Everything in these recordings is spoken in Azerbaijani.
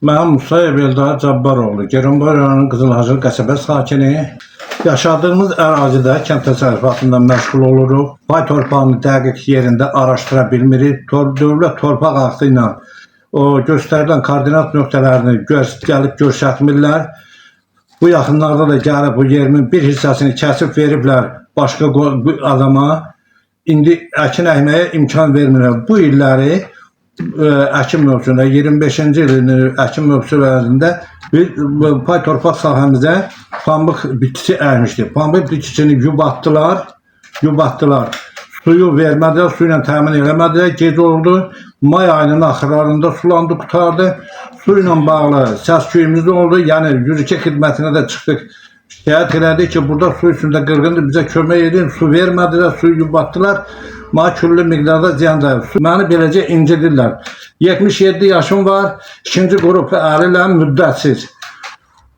Mən Musayev Eldar Cabbaroğlu, Goranboy rayonunun Qızılhacı qəsəbə sakini. Yaşadığımız ərazidə kənd təsərrüfatında məşğul oluruq. Pay torpağını dəqiq yerində araşdıra bilmirik. Dövlət torpaq aktı ilə o göstərilən koordinat nöqtələrini gəlib göstərmirlər. Bu yaxınlarda da gəlib bu yerimin bir hissəsini kəsib veriblər başqa adama. İndi əkin əkməyə imkan vermirlər. Bu illəri əkin mövsümündə 25-ci ilin əkin mövsümü ərzində bir pay torpaq sahəmizə pambıq bitkisi əkmişdi. Pambıq bitkisini yubatdılar, yubatdılar. Suyu vermədilər, su ilə təmin eləmədilər. Gec oldu. May ayının axırlarında sulandı, qurtardı. Su ilə bağlı səs-küyümüz də oldu. Yəni 102 xidmətinə də çıxdıq. Şikayət elədik ki, burada su üstündə qırğındır, bizə kömək edin. Su vermədilər, suyu yubatdılar. Mənə küllü miqdarda ziyan dəyib. Məni beləcə incidirlər. 77 yaşım var. İkinci qrup əliləm, müddətsiz.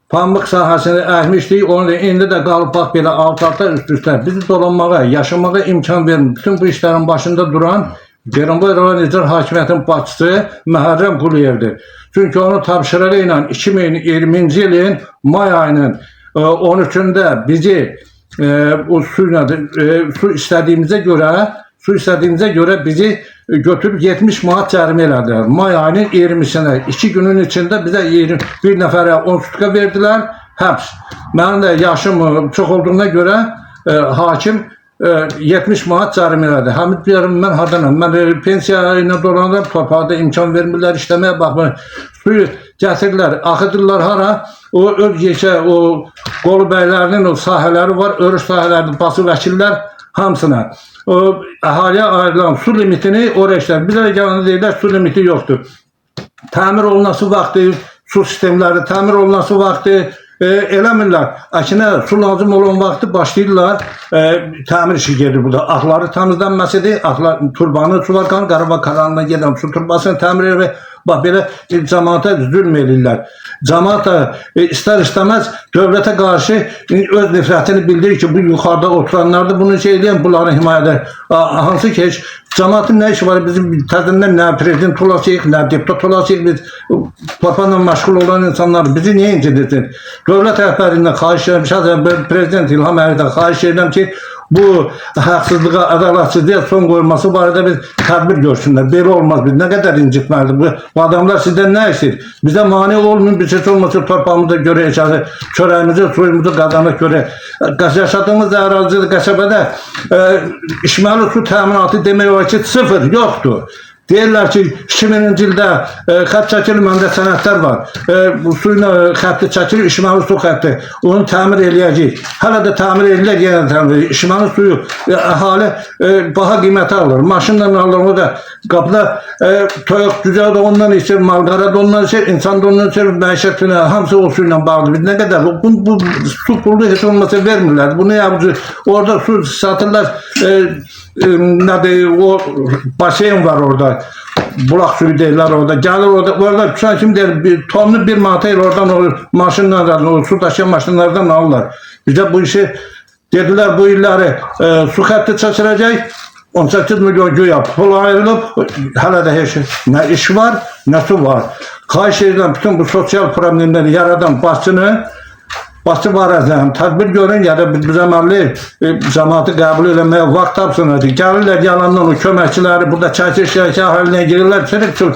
Pambıq sahəsini əkmişdik, onu indi də qalıb bax belə alt-alta üst-üstə. Bizi dolanmağa, yaşamağa imkan vermir. Bütün bu işlərin başında duran Goranboy rayon İcra Hakimiyyətinin başçısı Məhərrəm Quliyevdir. Çünki onun tapşırığı ilə 2020-ci ilin may ayının 13-ündə bizi o suyla su istədiyimizə görə bizi götürüb 70 manat cərimə elədilər. May ayının 20-sinə 2 günün içində bizə 21 nəfərə 10 sutka verdilər, həbs. Mənim də yaşım çox olduğuna görə hakim 70 manat cərimə elədi. Həmin deyirəm mən hardanam? Mən pensiya ilə dolanıram, torpaqda imkan vermirlər işləməyə, baxmır. Suyu gətirirlər, axıdırlar hara? O öz yekə o qolu bəylərinin o sahələri var, örüş sahələrini basıb əkirlər hamısına. O əhaliyə ayrılan su limitini oraya işlər. Bizə də gələndə deyirlər su limiti yoxdur. Təmir olunası vaxtı, su sistemləri təmir olunası vaxtı eləmirlər. Əkinə su lazım olan vaxtı başlayırlar, təmir işi gedir burada. Axları təmizlənməsidir, axlar turbanı su var, Qarabağ kanalına gedən su turbasını təmir edir. Bax belə cəmaata zülm eləyirlər. Cəmaat da istər-istəməz dövlətə qarşı öz nifrətini bildirir ki, bu yuxarıda oturanlar da bunu şey eləyən, bunların himayə edər. Hansı ki, heç cəmaatın nə işi var? Bizim təzədən nə prezident olasıyıq, nə deputat olasıyıq, biz torpaqla məşğul olan insanlar bizi niyə incidirsin? Dövlət rəhbərindən xahiş edirəm, şəxsən prezident İlham Əliyevdən xahiş edirəm ki, bu haqsızlığa, ədalətsizliyə son qoyulması barədə bir tədbir görsünlər. Belə olmaz. Biz nə qədər incitməlidir? Bu adamlar sizdən nə istəyir? Bizə mane olmayın, biz heç olmasa torpağımızda görə yaşayır, çörəyimizi, suyumuzu qazanaq görə. Yaşadığımız ərazidə, qəsəbədə içməli su təminatı demək olar ki, sıfır, yoxdur. Deyirlər ki, 2000-ci ildə xətt çəkilir, məndə sənədlər var. Bu suyla xətti çəkilir, içməli su xətti. Onu təmir eləyəcəyik. Hələ də təmir edirlər, yenə də təmir edirlər. İçməli suyu əhali baha qiymətə alır. Maşınla alır, o da qapıda toyuq cücə də ondan içir, malqara da ondan içir, insan da ondan içir, məişətinə, hamısı o suyla bağlı. Biz nə qədər bu su pulu heç olmasa vermirlər. Bunu yapıcı, orada su satırlar, nədir, o baseyn var orada. Bulaq suyu deyirlər orada. Gəlir orada, orada tutan kim deyir, bir tonunu 1 manata ilə oradan o maşınlardan, o su daşıyan maşınlardan alırlar. Bizə bu işi dedilər bu illəri su xətti çəkiləcək. 18 milyon güya pul ayrılıb, hələ də heç nə iş var, nə su var. Xahiş edirəm bütün bu sosial problemləri yaradan başçını Başçı barəsində həm tədbir görün, ya da biz əməlli cəmaatı qəbul eləməyə vaxt tapsınlar. Gəlirlər yalandan o köməkçiləri burada çəkir, şikayət əhalinə girirlər. Çırıq.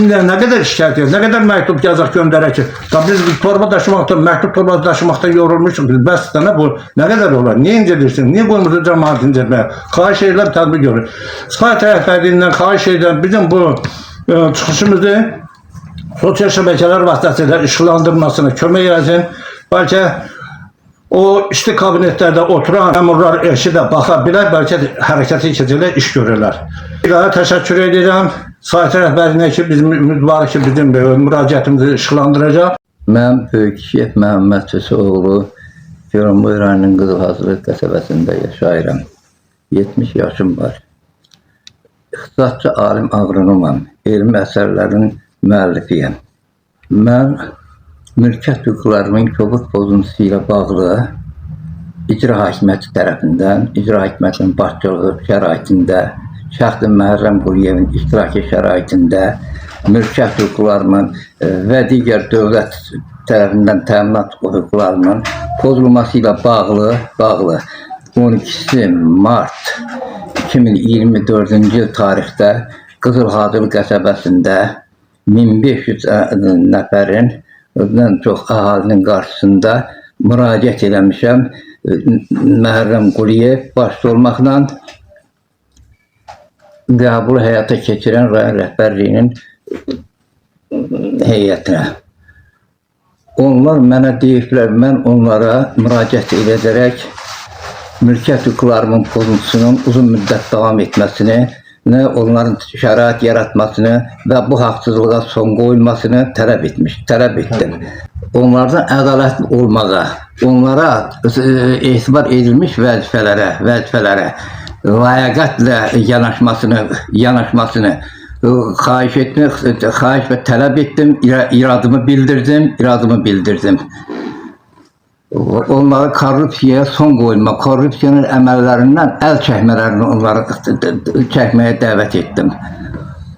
Nə qədər şikayət edir, nə qədər məktub yazaq göndərək ki, biz torba daşımaqdan, məktub torbası daşımaqdan yorulmuşuq. Biz bəs sənə bu nə qədər olar? Niyə incidirsin? Niyə qoymursun cəmaatı incitməyə? Xahiş edirəm, tədbir görün. Sayt rəhbərliyindən xahiş edirəm, bizim bu çıxışımızı sosial şəbəkələr vasitəsilə işıqlandırmasına kömək eləsin. Bəlkə o isti kabinetlərdə oturan məmurlar eşidə baxa bilər, bəlkə hərəkətə keçirlər, iş görürlər. Bir daha təşəkkür edirəm. Sayt rəhbərinə ki, bizim ümidvarıq ki, bizim müraciətimizi işıqlandıracaq. Mən Böyük Məhəmməd Köseoğlu, Goranboy rayonunun Qızılhazlı qəsəbəsində yaşayıram. 70 yaşım var. İqtisadçı alim aqronomam, elmi əsərlərin müəllifiyəm. Mən mülkiyyət hüquqlarımın kobud pozuntusu ilə bağlı icra hakimiyyəti tərəfindən, icra hakimiyyətinin başçılığı şəraitində, şəxsi Məhərrəm Quliyevin iştirakı şəraitində mülkiyyət hüquqlarımın və digər dövlət tərəfindən təminat hüquqlarının pozulması ilə bağlı 12 mart 2024-cü il tarixdə Qızılhacılı qəsəbəsində 1500 nəfərin çox əhalinin qarşısında müraciət eləmişəm. Məhərrəm Quliyev başda olmaqla qəbulu həyata keçirən rayon rəhbərliyinin heyətinə. Onlar mənə deyiblər, mən onlara müraciət edərək mülkiyyət hüquqlarımın pozuntusunun uzun müddət davam etməsini, nə onların şərait yaratmasını və bu haqsızlığa son qoyulmasını tələb etdim. Onlardan ədalətli olmağa, onlara etibar edilmiş vəzifələrə ləyaqətlə yanaşmasını xahiş etdim, xahiş və tələb etdim, iradımı bildirdim. Onlara korrupsiyaya son qoyulma, korrupsiyanın əməllərindən əl çəkmələrini onları çəkməyə dəvət etdim.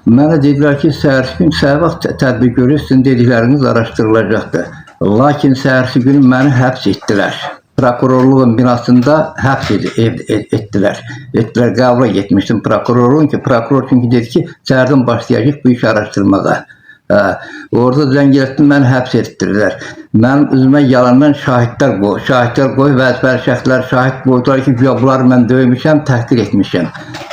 Mənə dedilər ki, səhərsi gün səhər vaxt tədbir görür, sizin dedikləriniz araşdırılacaqdır. Lakin səhərsi günü məni həbs etdilər. Prokurorluğun binasında həbs etdilər. Etdilər, qəbula getmişdim prokurorun ki, prokuror çünki dedi ki, səhərdən başlayacaq bu işi araşdırmağa. Hə, orada zəng etdim, məni həbs etdirdilər. Mənim üzümə yalandan şahidlər qoy, vəzifəli şəxslər şahid qoydular ki, güya bunları mən döymüşəm, təhqir etmişəm.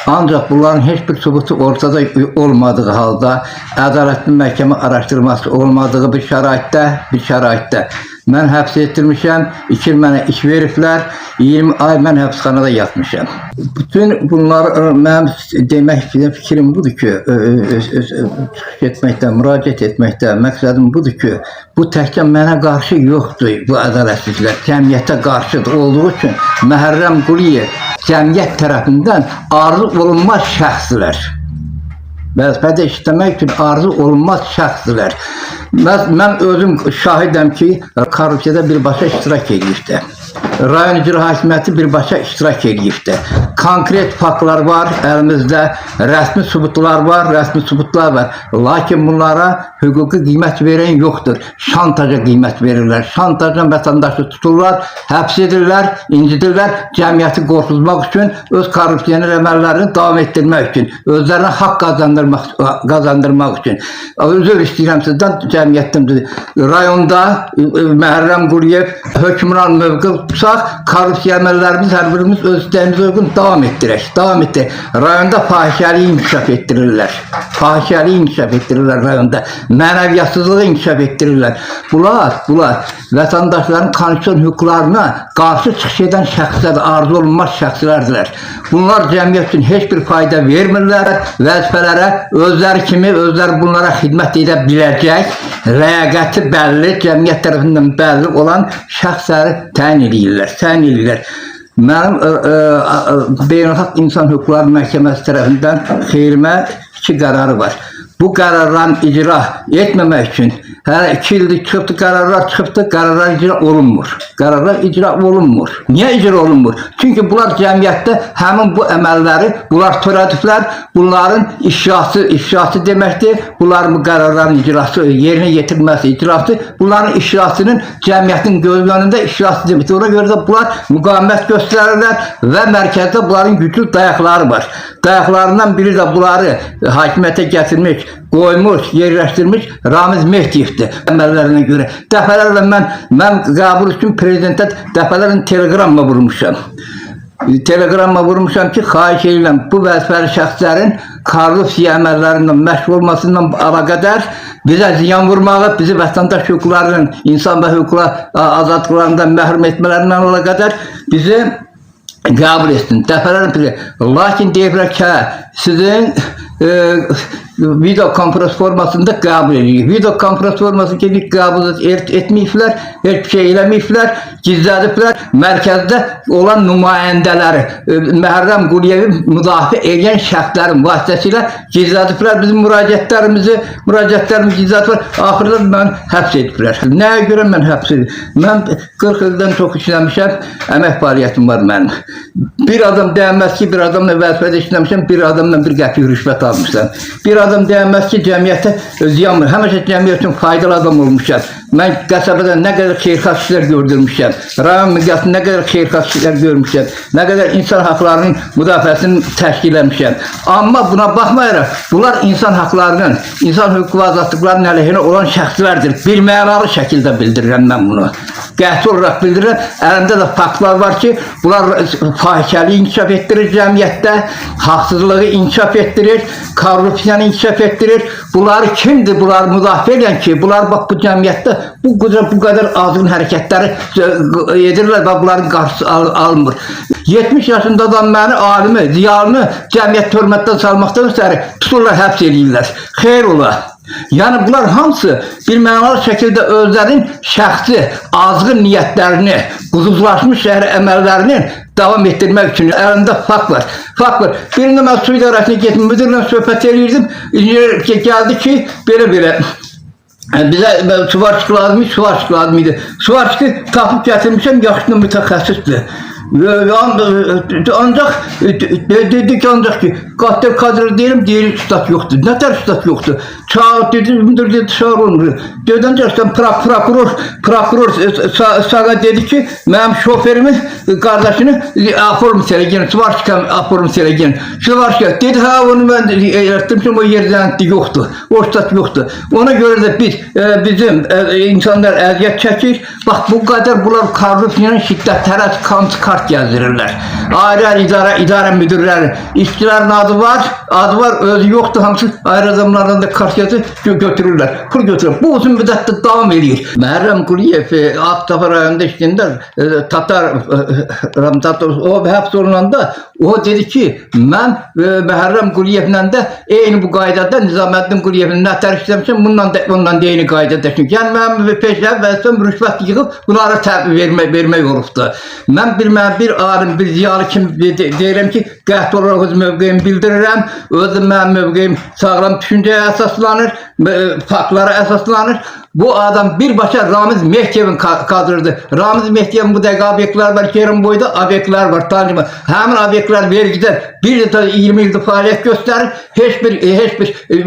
Ancaq bunların heç bir sübutu ortada olmadığı halda, ədalətli məhkəmə araşdırması olmadığı bir şəraitdə mən həbs etdirmişəm, 2 il mənə iş veriblər, 20 ay mən həbsxanada yatmışam. Bütün bunlar mənim demək fikrim budur ki, çıxış etməkdə, müraciət etməkdə məqsədim budur ki, bu təkcə mənə qarşı yoxdur bu ədalətsizliklər, cəmiyyətə qarşıdır olduğu üçün Məhərrəm Quliyev cəmiyyət tərəfindən arzu olunmaz şəxslər. Vəzifədə işləmək üçün arzu olunmaz şəxsdirlər. Mən özüm şahidəm ki, korrupsiyada birbaşa iştirak edibdir. Rayon icra hakimiyyəti birbaşa iştirak edibdir. Konkret faktlar var əlimizdə, rəsmi sübutlar var, Lakin bunlara hüquqi qiymət verən yoxdur. Şantaja qiymət verirlər. Şantajla vətəndaşı tuturlar, həbs edirlər, incidirlər, cəmiyyəti qorxutmaq üçün, öz korrupsioner əməllərini davam etdirmək üçün, özlərinə haqq qazandırmaq üçün. Üzr istəyirəm sizdən, cəmiyyətdən. Rayonda Məhərrəm Quliyev hökmran mövqe tutsaq, korrupsiya əməllərimiz hər birimiz öz istəyimizə uyğun davam etdirək. Rayonda fahişəliyi inkişaf etdirirlər. Fahişəliyi inkişaf etdirirlər rayonda. Mənəviyyatсızlığı inkişaf etdirirlər. Bunlar vətəndaşların konstitusion hüquqlarına qarşı çıxış edən şəxslər, arzu olunmaz şəxslərdirlər. Bunlar cəmiyyət üçün heç bir fayda vermirlər. Vəzifələrə özləri kimi, özləri bunlara xidmət edə biləcək, ləyaqəti bəlli, cəmiyyət tərəfindən bəlli olan şəxsləri təyin eləyirlər. Mənim Beynəlxalq İnsan Hüquqları Məhkəməsi tərəfindən xeyrimə 2 qərarı var. Bu qərarların icra etməmək üçün hələ 2 ildir çıxıbdı, qərarlar çıxıbdı, qərarlar icra olunmur. Qərarlar icra olunmur. Niyə icra olunmur? Çünki bunlar cəmiyyətdə həmin bu əməlləri bunlar törədiblər, bunların ifşası deməkdir. Bunların bu qərarların icrası, yerinə yetirilməsi, icrası, bunların ifşasının cəmiyyətin göz önündə ifşası deməkdir. Ona görə də bunlar müqavimət göstərirlər və mərkəzdə bunların güclü dayaqları var. Dayaqlarından biri də bunları hakimiyyətə gətirmiş, qoymuş, yerləşdirmiş Ramiz Mehdiyevdir əməllərinə görə. Dəfələrlə mən qəbul üçün prezidentə dəfələrlə telegramla vurmuşam. Telegramla vurmuşam ki, xahiş edirəm bu vəzifəli şəxslərin korrupsiya əməllərindən məşğul olmasından əlaqədar bizə ziyan vurmağı, bizi vətəndaş hüquqlarının, insan və hüquqlar azadlıqlarından məhrum etmələrindən əlaqədar bizi qəbul etsin. Dəfələrlə bilir. Lakin deyiblər ki, sizin video konferans formasında qəbul edirik. Video konferans forması gedib qəbul etməyiblər, heç bir şey eləməyiblər, gizlədiblər. Mərkəzdə olan nümayəndələri, Məhərrəm Quliyevi müdafiə edən şəxslərin vasitəsilə gizlədiblər bizim müraciətlərimizi gizlədiblər. Axırda mən həbs ediblər. Nəyə görə mən həbs edib? Mən 40 ildən çox işləmişəm, əmək fəaliyyətim var mənim. Bir adam deyəməz ki, bir adamla vəzifədə işləmişəm, bir adamla bir qəpik rüşvət almışam. Bir adam deyəməz ki, cəmiyyətə ziyan vurur. Həmişə cəmiyyət üçün faydalı adam olmuşam. Mən qəsəbədə nə qədər xeyirxah işlər gördürmüşəm. Rayon miqyasında nə qədər xeyirxah işlər görmüşəm. Nə qədər insan haqlarının müdafiəsini təşkil etmişəm. Amma buna baxmayaraq, bunlar insan haqlarının, insan hüquq və azadlıqlarının əleyhinə olan şəxslərdir. Bir mənalı şəkildə bildirirəm mən bunu. Qəti olaraq bildirirəm. Əlimdə də faktlar var ki, bunlar fahişəliyi inkişaf etdirir cəmiyyətdə, haqsızlığı inkişaf etdirir, korrupsiyanı inkişaf etdirir. Bunları kimdir bunlar müdafiə edən ki, bunlar bax bu cəmiyyətdə bu qədər azğın hərəkətləri edirlər və bunların qarşısı alınmır. 70 yaşında adam məni alimi, ziyalını cəmiyyət hörmətdən salmaqdan ötəri tuturlar, həbs eləyirlər. Xeyr ola. Yəni bunlar hamısı bir mənalı şəkildə özlərinin şəxsi, azğın niyyətlərini, quzuzlaşmış şəhər əməllərini davam etdirmək üçün əlində fakt var. Fakt var. Birində mən su idarəsinə getdim, müdirlə söhbət eləyirdim. İnjener gəldi ki, belə-belə bizə suvarçıq lazım idi, suvarçıq lazım idi. Suvarçıqı tapıb gətirmişəm, yaxşıdan mütəxəssisdir. Ancaq dedi ki, ancaq ki, qatır kadr deyirəm, deyir ştat yoxdur. Nə tər ştat yoxdur? Çağır, dedi, müdür dedi, çağır onu. Dedi, ancaq sən prokuror sana dedi ki, mənim şoförümü, qardaşını aform eləyən, svarçıqa aform eləyən. Svarçıqa dedi, ha onu mən elətdim ki, o yerdən yoxdur. O ştat yoxdur. Ona görə də biz, bizim insanlar əziyyət çəkir. Bax, bu qədər bunlar korrupsiyanın şiddət tərəz kart gəzdirirlər. Ayrı-ayrı idarə müdirləri, işçilərin adı var, özü yoxdur, hamısı ayrı adamlardan da kart yazır, götürürlər, pul götürür. Bu uzun müddətdə davam eləyir. Məhərrəm Quliyev Ağstafa rayonunda işləyəndə Tatar Ramzatov o həbs olunanda o dedi ki, mən Məhərrəm Quliyevlə də eyni bu qaydada Nizaməddin Quliyevlə nətər işləmişəm, bununla da ondan da eyni qaydada işləmişəm. Yəni mənim peşə vəzifəm rüşvət yığıb bunlara təbii vermək olubdur. Mən bir alim, bir ziyalı kimi deyirəm ki, qəti olaraq öz mövqeyimi bildirirəm. Özüm mənim mövqeyim sağlam düşüncəyə əsaslanır, faktlara əsaslanır. Bu adam birbaşa Ramiz Mehdiyevin kadrosudur. Ramiz Mehdiyevin bu dəqiqə obyektlər var, Kerimboyda obyektlər var. Tanrım. Həmin obyektlər vergiden bir də 20 ildir fəaliyyət göstərir. Heç bir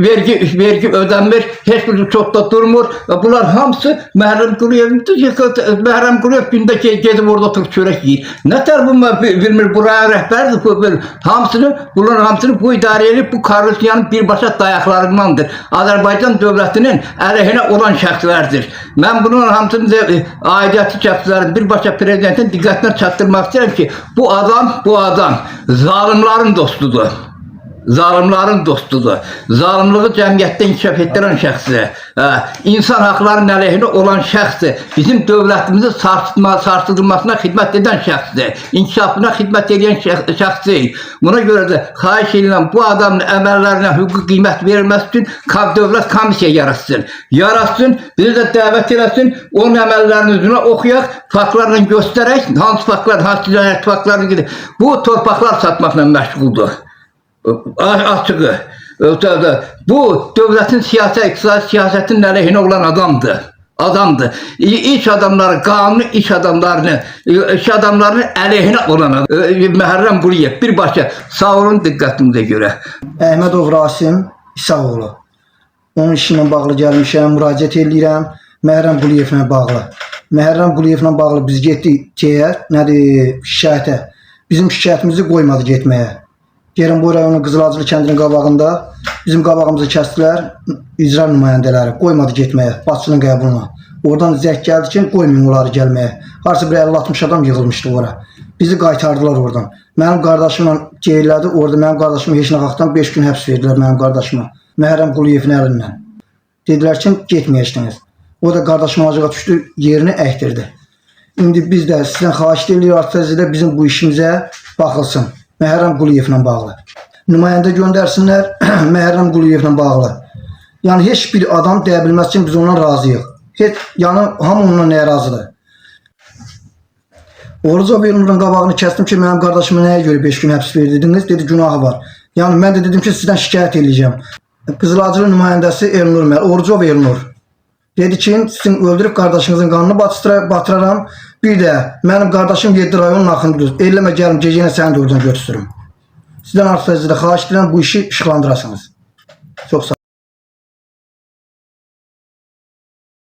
vergi ödənmir. Heç bir çox da durmur. Bunlar hamısı Məhərrəm Quliyevin. Məhərrəm Quliyev gündə gedib orada oturub çörək yeyir. Nətər bu bilmir, buraya rəhbərdir. Bu, hamısını, bunların hamısını bu idarə edib, bu korrupsiyanın birbaşa dayaqlarındandır. Azərbaycan dövlətinin əleyhinə olan şəxslərdir. Mən bunun hamısını da, aidiyyatı şəxslərin birbaşa prezidentin diqqətinə çatdırmaq istəyirəm ki, bu adam zalimların dostudur. Zalimların dostudur. Zalimlığı cəmiyyətdə inkişaf etdirən şəxsdir. İnsan haqlarının əleyhinə olan şəxsdir. Bizim dövlətimizin sarsıdılmasına xidmət edən şəxsdir. İnkişafına xidmət edən şəxs deyil. Buna görə də xahiş edirəm bu adamın əməllərinə hüquqi qiymət verilməsi üçün dövlət komissiya yaratsın. Yaratsın, bizi də dəvət eləsin, onun əməllərinin üzünə oxuyaq, faktlarla göstərək, hansı faktlar, hansı cinayət faktlarını gedir. Bu torpaqlar satmaqla məşğuldur. Açığı. Bu dövlətin siyasi, iqtisadi siyasətinin əleyhinə olan adamdır. Adamdır. İş adamları, qanuni iş adamlarını, iş adamlarının əleyhinə olan adam. Məhərrəm Quliyev birbaşa. Sağ olun diqqətinizə görə. Əhmədov Rasim İsaqoğlu. Onun işi ilə bağlı gəlmişəm, müraciət eləyirəm Məhərrəm Quliyevlə bağlı. Məhərrəm Quliyevlə bağlı biz getdik şeyə, nədir, şikayətə. Bizim şikayətimizi qoymadı getməyə. Goranboy rayonu Qızılacılı kəndinin qabağında bizim qabağımızı kəsdilər icra nümayəndələri, qoymadı getməyə, başçının qəbuluna. Oradan zəng gəldi ki, qoymayın onları gəlməyə. Harasa bir 50-60 adam yığılmışdı ora. Bizi qaytardılar oradan. Mənim qardaşımla geyirlədi, orada mənim qardaşımı heç nə haqdan 5 gün həbs verdilər mənim qardaşıma. Məhərrəm Quliyevin əlindən. Dedilər ki, getməyəcəksiniz. O da qardaşım acığa düşdü, yerini əkdirdi. İndi biz də sizdən xahiş edirik, artıq də bizim bu işimizə baxılsın. Məhərrəm Quliyevlə bağlı. Nümayəndə göndərsinlər Məhərrəm Quliyevlə bağlı. Yəni heç bir adam deyə bilməz ki, biz ondan razıyıq. Heç, yəni hamı ondan nəyə razıdır? Orucov Elnurun qabağını kəsdim ki, mənim qardaşıma nəyə görə 5 gün həbs verdiniz? Dedi, günahı var. Yəni mən də dedim ki, sizdən şikayət eləyəcəm. Qızılacılı nümayəndəsi Elnur Məl, Orucov Elnur. Dedi ki, sizin öldürüb qardaşınızın qanını batıraram. Bir də mənim qardaşım 7 rayonun axınıdır. Eləmə gəlim, gecə yenə səni də oradan götürürüm. Sizdən artıq də xahiş edirəm, bu işi işıqlandırasınız. Çox sağ.